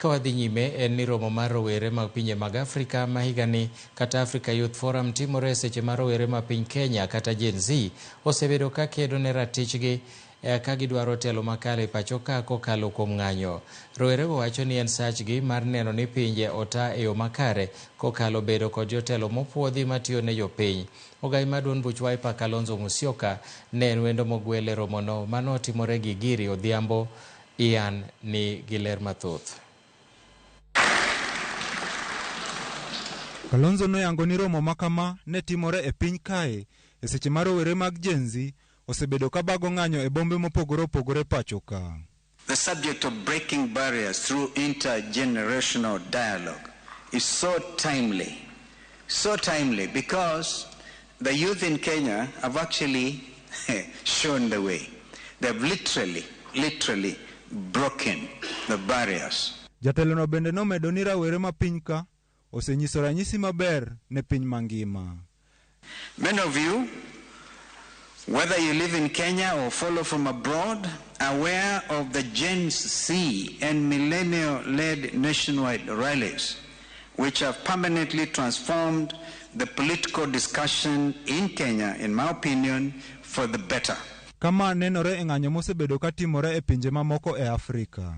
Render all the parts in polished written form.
Ka wadhi nyime en ni romo mar rowere mag pinje mag Afrika ma higani kata Africa Youth Forum timore e seche ma rowere ma piny Kenya kata Gen Z osebedo ka kedo ne ratichgi ka gidwaro telo makare e pacho ka kokalo kuom ng'anyo. Rowerego wacho ni en sachgi mar neno ni pinje ota e yo makare kokalo bedo kod jotelo mopuodhi matiyo ne jopiny. Ogai mar duond buch Wiper Kalonzo Musyoka ne en wendo mogwel e romono manotimore Gigiri odhiambo Ian ni gi ler mathoth. Kalonzo noyango ni romo ma kama ne timore e piny kae e seche ma rowere mag Gen Z osebedo ka bago ng'anyo e bombe mopogore opogore pacho ka. The subject of breaking barriers through intergenerational dialogue is so timely, so timely because the youth in Kenya have actually shown the way. They've literally, literally broken the barriers. Jatelono bende nomedo ni rawere ma piny ka osenyiso ranyisi maber ne piny mangima. Many of you, whether you live in Kenya or follow from abroad, are aware of the Gen Z and millennial-led nationwide rallies, which have permanently transformed the political discussion in Kenya, in my opinion, for the better. Kama nenore e ng'anyo mosebedo ka timore e pinje mamoko e Afrika.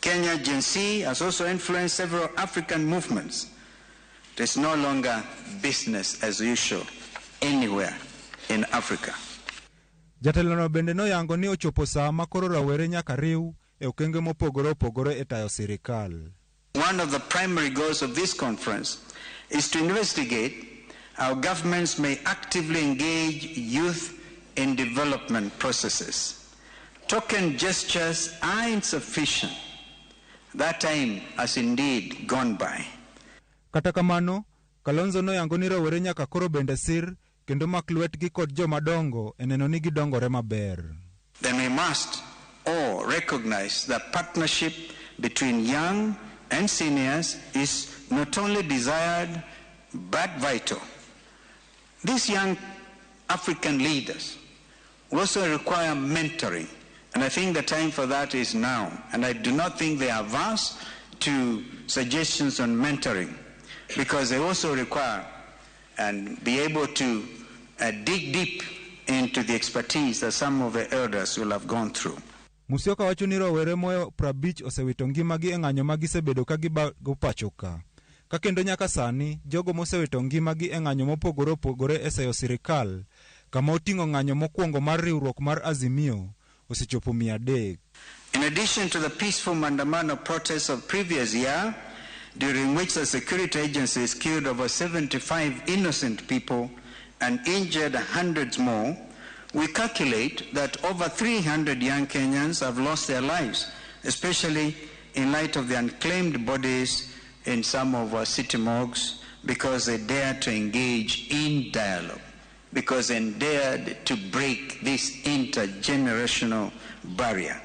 Kenya Gen Z has also influenced several African movements. It is no longer business as usual anywhere in Africa. Jatelono bende noyango ni ochopo saa ma koro rawere nyaka riw e okenge mopogore opogore e tayo sirikal. One of the primary goals of this conference is to investigate how governments may actively engage youth in development processes. Token gestures are insufficient. That time has indeed gone by. Kata kamano, Kalonzo noyango ni rowere nyaka koro bende sir kendo mak lwetgi kod joma dongo e neno ni gidongore maber. Then we must all recognize that partnership between young and seniors is not only desired but vital. These young African leaders also require mentoring, and I think the time for that is now. And I do not think they are averse to suggestions on mentoring, because they also require and be able to dig deep into the expertise that some of the elders will have gone through. Musyoka wacho ni rowere moyo 50 osewito ngimagi e ng'anyo ma gisebedo ka gibago pacho ka. Ka kendo nyaka sani, jogo mosewito ngimagi e ng'anyo mopogore opogore e seyo sirikal, kama oting'o ng'anyo mokwongo mar riwruok mar Azimio, osechopo 300. In addition to the peaceful Maandamano protests of previous year, during which the security agencies killed over 75 innocent people and injured hundreds more, we calculate that over 300 young Kenyans have lost their lives, especially in light of the unclaimed bodies in some of our city morgues, because they dared to engage in dialogue, because they dared to break this intergenerational barrier.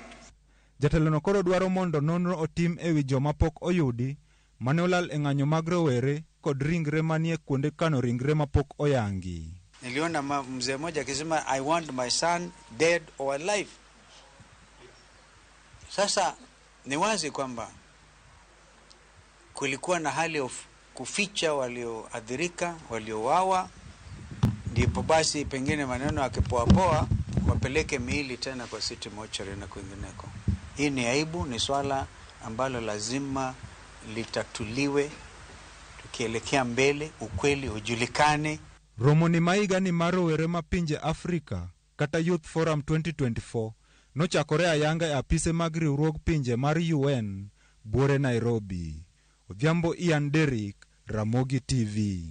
Jatelono koro dwaro mondo nonro otim ewi joma pok oyudi mane olal e ng'anyo mag rowere kod ringre manie kuonde kano ringre mapok oyangi. Niliona mzee mmoja akisema, I want my son dead or alive. Sasa ni wazi kwamba kulikuwa na hali ya kuficha walioathirika, waliouawa, ndipo basi pengine maneno yakipoapoa wapeleke miili tena kwa city mortuary na kwingineko. Hii ni aibu, ni swala ambalo lazima litatuliwe tukielekea mbele, ukweli ujulikane. Romo ni ma higani mar rowere ma pinje Afrika kata Youth Forum 2024 nochakore ayanga e apise mag riwruog pinje mar UN buore Nairobi. Odhiambo Ian Derrick, Ramogi TV.